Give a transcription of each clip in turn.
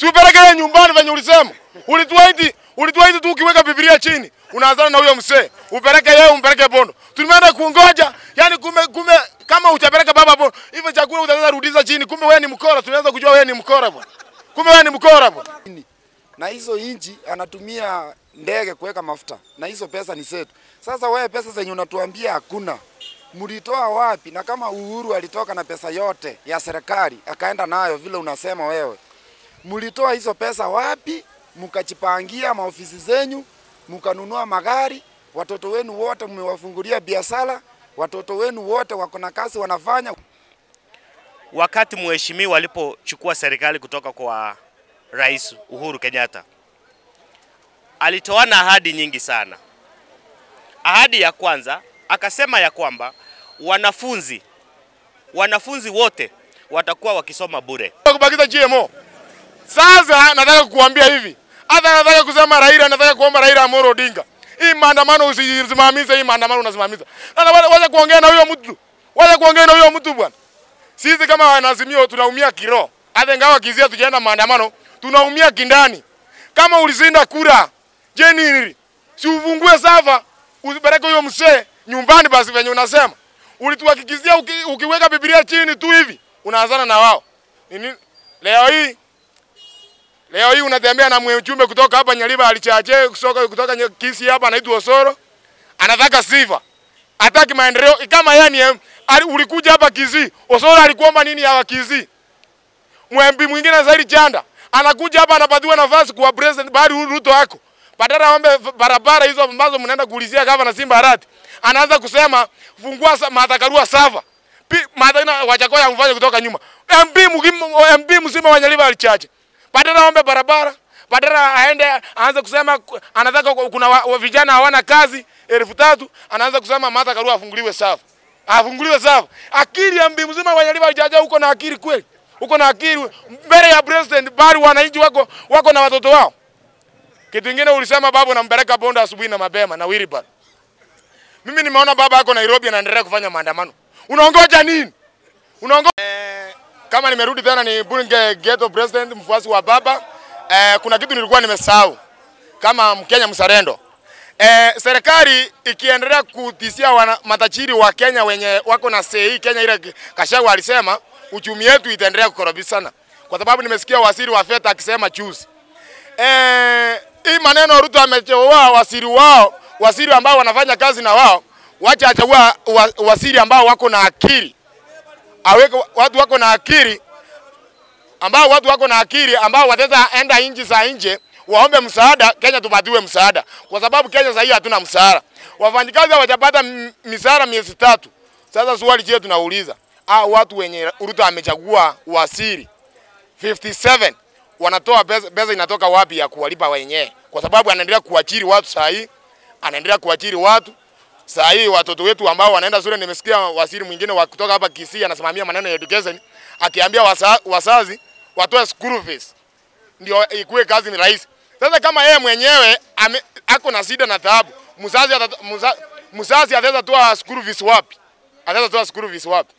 Si upeleke yeye nyumbani venye ulisema. Ulituahidi tu ukiweka Biblia chini, unaanzana na huyo mzee. Upeleke yeye, umpeleke Bondo. Tumeenda kuongoja, yani kume kama utapeleka baba Bondo, hivyo chakula utaanza rudiza chini. Kumbe wewe ni mkora, tunaanza kujua wewe ni mkora bwana. Kumbe wewe ni mkora bwana. Na hizo inji anatumia ndege kuweka mafuta, na hizo pesa ni zetu. Sasa wewe pesa zenye unatuambia hakuna, mlitoa wapi? Na kama Uhuru alitoka na pesa yote ya serikali akaenda nayo vile unasema wewe, mlitoa hizo pesa wapi? Mkajipangia maofisi zenyu, mkanunua magari, watoto wenu wote mmewafungulia biashara, watoto wenu wote wako na kazi wanafanya. Wakati mheshimiwa alipochukua serikali kutoka kwa Rais Uhuru Kenyatta, alitoana ahadi nyingi sana. Ahadi ya kwanza akasema ya kwamba wanafunzi wote watakuwa wakisoma bure. Kubakiza GMO. Sasa nataka kukuambia hivi. Hata nataka kusema Raila, nataka kuomba Raila Amolo Odinga. Hii maandamano usisimamishe, hii maandamano unasimamisha. Sasa wacha kuongea na huyo mtu. Wacha kuongea na huyo mtu bwana. Sisi kama wanaazimio tunaumia kiroho. Hata ingawa kizia tujaenda maandamano, tunaumia kindani. Kama ulizinda kura, je nini? Si ufungue safa, usipeleke huyo mzee nyumbani basi venye unasema. Ulituhakikishia ukiweka Biblia chini tu hivi, unaanzana na wao. Nini? Leo hii unatembea na mjumbe kutoka hapa Nyaliba alichache kutoka Kisii hapa anaitwa Osoro. Anataka sifa. Hataki maendeleo. Kama yeye ni ulikuja hapa Kisii, Osoro alikuomba nini ya Kisii? Mwembi mwingine zaidi Chanda anakuja hapa anapatiwa nafasi kuwa president bali Ruto wako. Badala aombe barabara hizo ambazo mnaenda kuulizia gavana Simba Arati, anaanza kusema fungua Martha Karua safa. Martha na Wajakoya mfanye kutoka nyuma. MP mzima wa Nyaliba alichache. Badala aombe barabara, badala aende aanze kusema anataka kuna vijana hawana kazi 3000, anaanza kusema Martha Karua afunguliwe safa. Afunguliwe safa. Akili ya MP mzima wa Nyaliba alichache, uko na akili kweli? Uko na akili mbele ya president bali wananchi wako na watoto wao. Kitu kingine ulisema babu unampeleka Bondo asubuhi na mapema na wheelbarrow. Mimi nimeona baba yako Nairobi anaendelea kufanya maandamano. Unaongoja nini? Unaongoja kama nimerudi tena ni bunge ghetto president mfuasi wa baba. Kuna kitu nilikuwa nimesahau kama Mkenya mzalendo. Serikali ikiendelea kutishia matajiri wa Kenya wenye wako na sei Kenya ile Gachagua alisema uchumi wetu itaendelea kukorobisana. Kwa sababu nimesikia waziri wa fedha akisema juzi. Hii maneno Ruto ameteua waziri wao, waziri ambao wanafanya kazi na wao, wacha achagua waziri ambao wako na akili. Aweke watu wako na akili ambao watu wako na akili ambao wataweza enda nchi za nje waombe msaada, Kenya tupatiwe msaada. Kwa sababu Kenya sasa hatuna msaada. Wafanyikazi hawajapata msaada miezi 3. Sasa swali je tunauliza, watu wenye Ruto amechagua waziri 57 wanatoa pesa inatoka wapi ya kuwalipa wenyewe? Kwa sababu anaendelea kuajiri watu saa hii, anaendelea kuajiri watu saa hii watoto wetu ambao wanaenda shule. Nimesikia waziri mwingine wa kutoka hapa Kisii anasimamia maneno ya education akiambia wazazi watoe school fees ndio ikuwe kazi ni rahisi. Sasa kama yeye mwenyewe ako na shida na taabu, mzazi ataweza toa school fees wapi? Ataweza toa school fees wapi?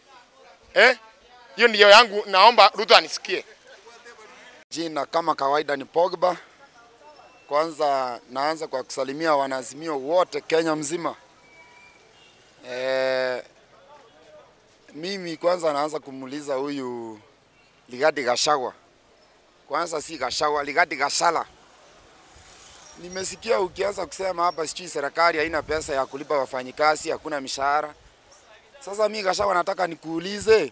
Hiyo ndiyo yangu, naomba Ruto anisikie. Jina kama kawaida ni Pogba. Kwanza naanza kwa kusalimia wanaazimio wote Kenya mzima. Mimi kwanza naanza kumuuliza huyu Rigathi Gachagua. Kwanza si Gachagua, Rigathi Gachala. Nimesikia ukianza kusema hapa sijui serikali haina pesa ya kulipa wafanyikazi, hakuna mishahara. Sasa mimi Gachagua nataka nikuulize,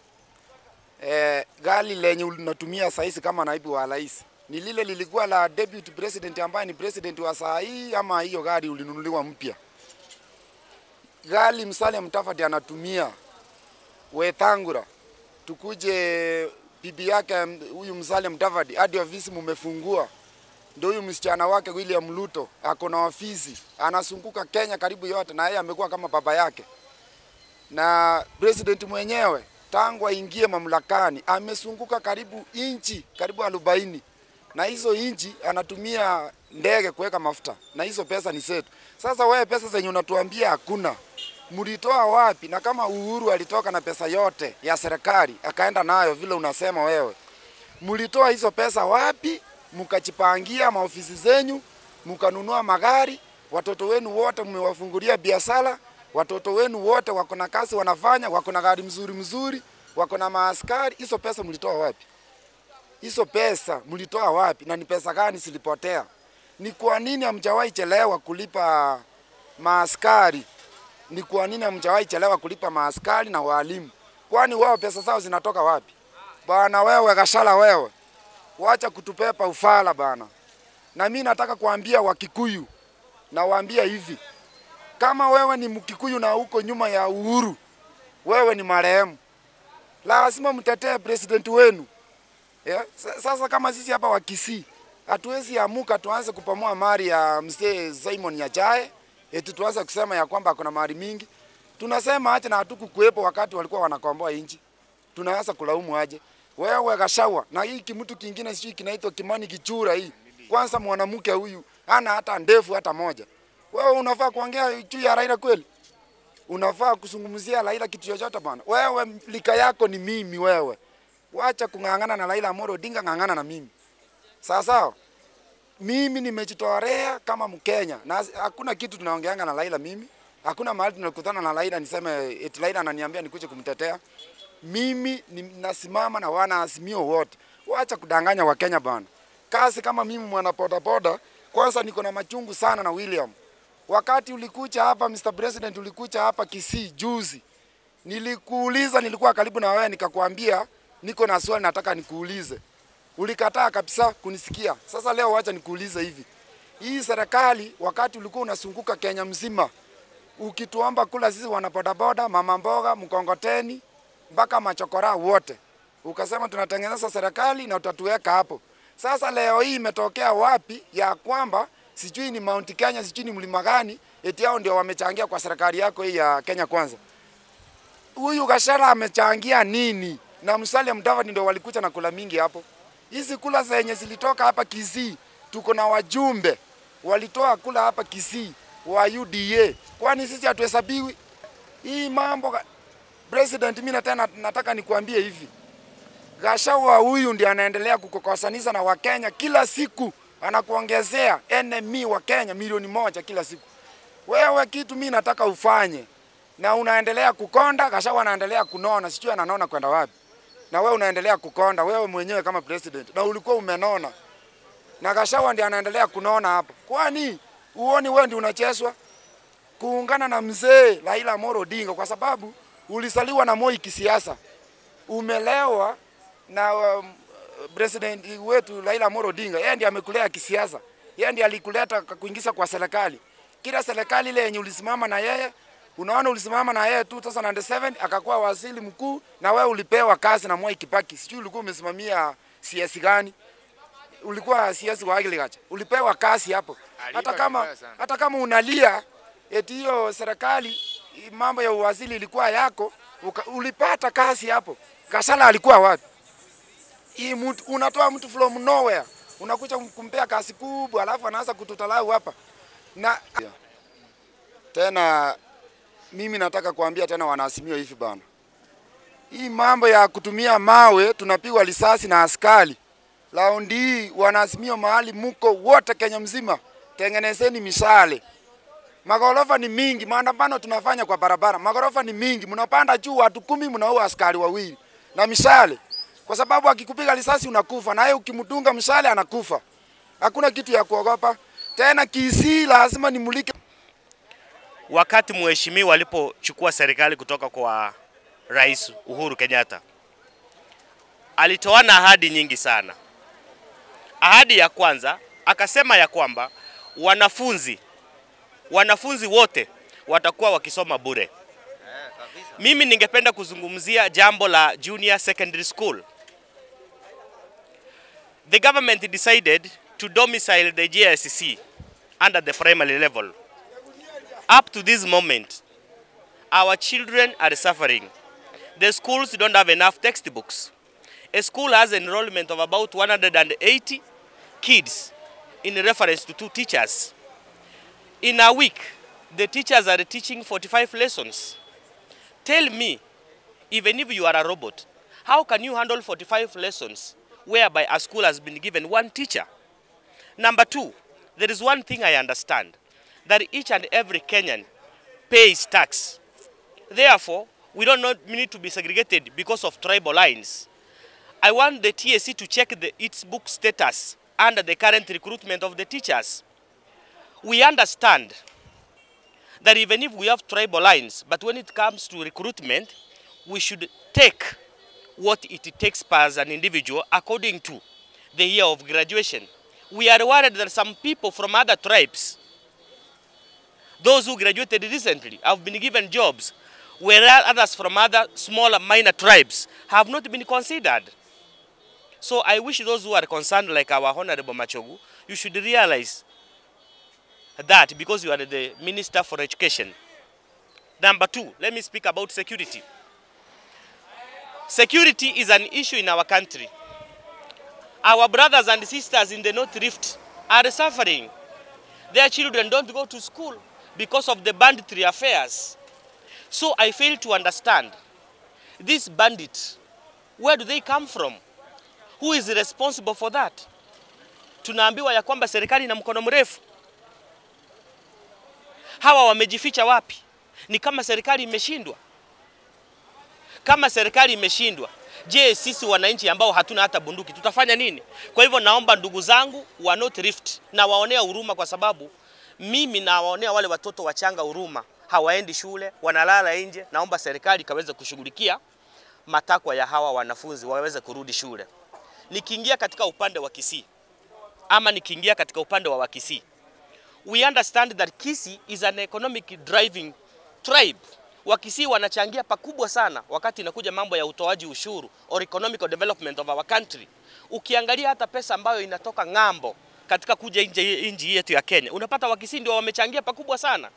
gari lenye unatumia saizi kama naibu wa rais ni lile lilikuwa la deputy president ambaye ni president wa saa hii, ama hiyo gari ulinunuliwa mpya? Gari Musalia Mudavadi anatumia Wetangula, tukuje bibi yake huyu Musalia Mudavadi hadi ofisi mumefungua, ndio huyu msichana wake William Ruto ako na ofisi, anazunguka Kenya karibu yote, na yeye amekuwa kama baba yake. Na president mwenyewe tangu aingie mamlakani amezunguka karibu inchi karibu 40, na hizo inchi anatumia ndege kuweka mafuta, na hizo pesa ni zetu. Sasa wewe pesa zenye unatuambia hakuna, mlitoa wapi? Na kama Uhuru alitoka na pesa yote ya serikali akaenda nayo vile unasema wewe, mlitoa hizo pesa wapi? Mkachipangia maofisi zenyu, mkanunua magari, watoto wenu wote mmewafungulia biashara, watoto wenu wote wako na kazi wanafanya, wako na gari mzuri mzuri, wako na maaskari. Hizo pesa mlitoa wapi? Hizo pesa mlitoa wapi? Na ni pesa gani zilipotea? Ni kwa nini hamjawahi chelewa kulipa maaskari? Ni kwa nini hamjawahi chelewa kulipa maaskari na walimu? Kwani wao pesa zao zinatoka wapi? Bwana wewe Gachagua wewe, wacha kutupepa ufala bana. Na mimi nataka kuambia Wakikuyu, nawaambia hivi, kama wewe ni Mkikuyu na uko nyuma ya Uhuru, wewe ni marehemu. Lazima mtetee president wenu. Yeah? Sasa kama sisi hapa wa Kisii, hatuwezi amuka tuanze kupamoa mali ya mzee Simon Nyachae, eti tuanze kusema ya kwamba kuna mali mingi. Tunasema acha na hatukukuepo wakati walikuwa wanakomboa inchi. Tunaanza kulaumu aje. Wewe Gachagua, na hii mtu kingine sijui kinaitwa Kimani Kichura hii. Kwanza mwanamke huyu hana hata ndefu hata moja. Wewe unafaa kuongea juu ya Raila kweli? Unafaa kuzungumzia Raila kitu chochote bana? Wewe lika yako ni mimi wewe. Wacha kung'ang'ana na Raila Amolo Odinga, ng'ang'ana na mimi. Sawa sawa. Mimi nimejitolea kama Mkenya. Na hakuna kitu tunaongeanga na Raila mimi. Hakuna mahali tunakutana na Raila niseme eti Raila ananiambia nikuje kumtetea. Mimi nasimama na wana Azimio wote. Wacha kudanganya Wakenya bana. Kazi kama mimi mwana boda boda, kwanza niko na machungu sana na William. Wakati ulikuja hapa Mr. President, ulikuja hapa Kisii juzi. Nilikuuliza, nilikuwa karibu na wewe nikakwambia niko na swali nataka nikuulize. Ulikataa kabisa kunisikia. Sasa leo wacha nikuulize hivi. Hii serikali wakati ulikuwa unasunguka Kenya mzima, ukituomba kula sisi wana boda boda, mama mboga, mkongoteni, mpaka machokora wote. Ukasema tunatengeneza serikali na utatuweka hapo. Sasa leo hii imetokea wapi ya kwamba sijui ni Mount Kenya, sijui ni mlima gani, eti hao ndio wamechangia kwa serikali yako hii ya Kenya Kwanza? Huyu Gachagua amechangia nini? Na Musalia Mudavadi ndio walikuja na kula mingi hapo. Hizi kula zenye zilitoka hapa Kisii, tuko na wajumbe walitoa kula hapa Kisii wa UDA. Kwani sisi hatuhesabiwi? Hii mambo President, mimi tena nataka nikuambie hivi. Gachagua huyu ndiye anaendelea kukokosanisha na Wakenya kila siku, anakuongezea enemy wa Kenya 1,000,000 kila siku. Wewe kitu mimi nataka ufanye, na unaendelea kukonda. Gachagua anaendelea kunona, sijui ananona kwenda wapi. Na wewe unaendelea kukonda wewe mwenyewe kama president, na ulikuwa umenona. Na Gachagua ndiye anaendelea kunona hapo. Kwani uone wewe ndiye unacheswa kuungana na mzee Raila Amolo Odinga kwa sababu ulisaliwa na Moi kisiasa. Umelewa na president wetu Raila Amolo Odinga. Yeye ndiye amekulea kisiasa. Yeye ndiye alikuleta kuingiza kwa serikali. Kila serikali ile yenye ulisimama na yeye, unaona ulisimama na yeye 2007 akakuwa waziri mkuu, na wewe ulipewa kazi na Mwai Kibaki. Sijui ulikuwa umesimamia CS gani? Ulikuwa CS wa agriculture. Ulipewa kazi hapo. Hata kama unalia eti hiyo serikali mambo ya uwaziri ilikuwa yako, ulipata kazi hapo. Gachagua alikuwa wapi? Hii mtu unatoa mtu from nowhere, unakuja kumpea kazi kubwa alafu anaanza kututalau hapa. Na tena mimi nataka kuambia tena wanaazimio hivi bana. Hii mambo ya kutumia mawe tunapigwa risasi na askari. Raundi hii wanaazimio mahali muko wote Kenya mzima, tengenezeni mishale. Magorofa ni mingi, maandamano tunafanya kwa barabara. Magorofa ni mingi, mnapanda juu watu 10, mnaua askari 2 na mishale. Kwa sababu akikupiga risasi unakufa, na yeye ukimdunga mshale anakufa. Hakuna kitu ya kuogopa. Tena Kisii lazima nimulike. Wakati mheshimiwa alipochukua serikali kutoka kwa Rais Uhuru Kenyatta, alitoana ahadi nyingi sana. Ahadi ya kwanza akasema ya kwamba wanafunzi wote watakuwa wakisoma bure. Mimi ningependa kuzungumzia jambo la junior secondary school. The government decided to domicile the JSC under the primary level. Up to this moment, our children are suffering. The schools don't have enough textbooks. A school has enrollment of about 180 kids in reference to 2 teachers. In a week, the teachers are teaching 45 lessons. Tell me, even if you are a robot, how can you handle 45 lessons whereby a school has been given 1 teacher? Number two, there is one thing I understand, that each and every Kenyan pays tax. Therefore, we don't need to be segregated because of tribal lines. I want the TSC to check its book status under the current recruitment of the teachers. We understand that even if we have tribal lines, but when it comes to recruitment, we should take what it takes as an individual according to the year of graduation. We are worried that some people from other tribes, those who graduated recently, have been given jobs, whereas others from other smaller minor tribes have not been considered. So I wish those who are concerned, like our Honorable Machogu, you should realize that because you are the Minister for Education. Number two, let me speak about security. Security is an issue in our country. Our brothers and sisters in the North Rift are suffering. Their children don't go to school because of the banditry affairs. So I fail to understand, these bandits, where do they come from? Who is responsible for that? Tunaambiwa ya kwamba serikali ina mkono mrefu. Hawa wamejificha wapi? Ni kama serikali imeshindwa. Kama serikali imeshindwa, je, sisi wananchi ambao hatuna hata bunduki tutafanya nini? Kwa hivyo naomba ndugu zangu wa North Rift, na waonea huruma, kwa sababu mimi nawaonea wale watoto wachanga huruma, hawaendi shule, wanalala nje. Naomba serikali ikaweze kushughulikia matakwa ya hawa wanafunzi waweze kurudi shule. Nikiingia katika upande wa Kisii, ama nikiingia katika upande wa Wakisii, we understand that Kisii is an economic driving tribe. Wakisii wanachangia pakubwa sana wakati inakuja mambo ya utoaji ushuru or economic development of our country. Ukiangalia hata pesa ambayo inatoka ng'ambo katika kuja nje nchi yetu ya Kenya, unapata Wakisii ndio wamechangia pakubwa sana.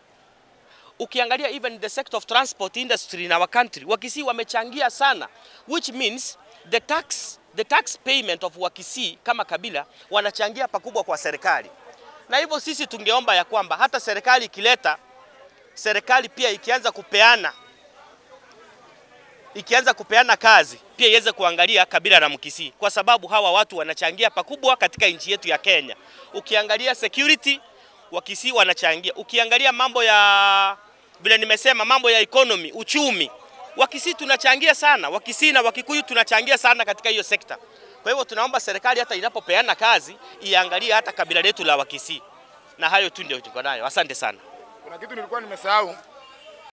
Ukiangalia even the sector of transport industry in our country, Wakisii wamechangia sana, which means the tax payment of Wakisii kama kabila wanachangia pakubwa kwa serikali. Na hivyo sisi tungeomba ya kwamba hata serikali ikileta, serikali pia ikianza kupeana kazi pia iweze kuangalia kabila la Mkisii, kwa sababu hawa watu wanachangia pakubwa katika nchi yetu ya Kenya. Ukiangalia security, Wakisii wanachangia. Ukiangalia mambo ya, vile nimesema, mambo ya economy, uchumi, Wakisii tunachangia sana. Wakisii na Wakikuyu tunachangia sana katika hiyo sekta. Kwa hivyo tunaomba serikali hata inapopeana kazi iangalie hata kabila letu la Wakisii. Na hayo tu ndio tuko nayo. Asante sana. Kuna kitu nilikuwa nimesahau.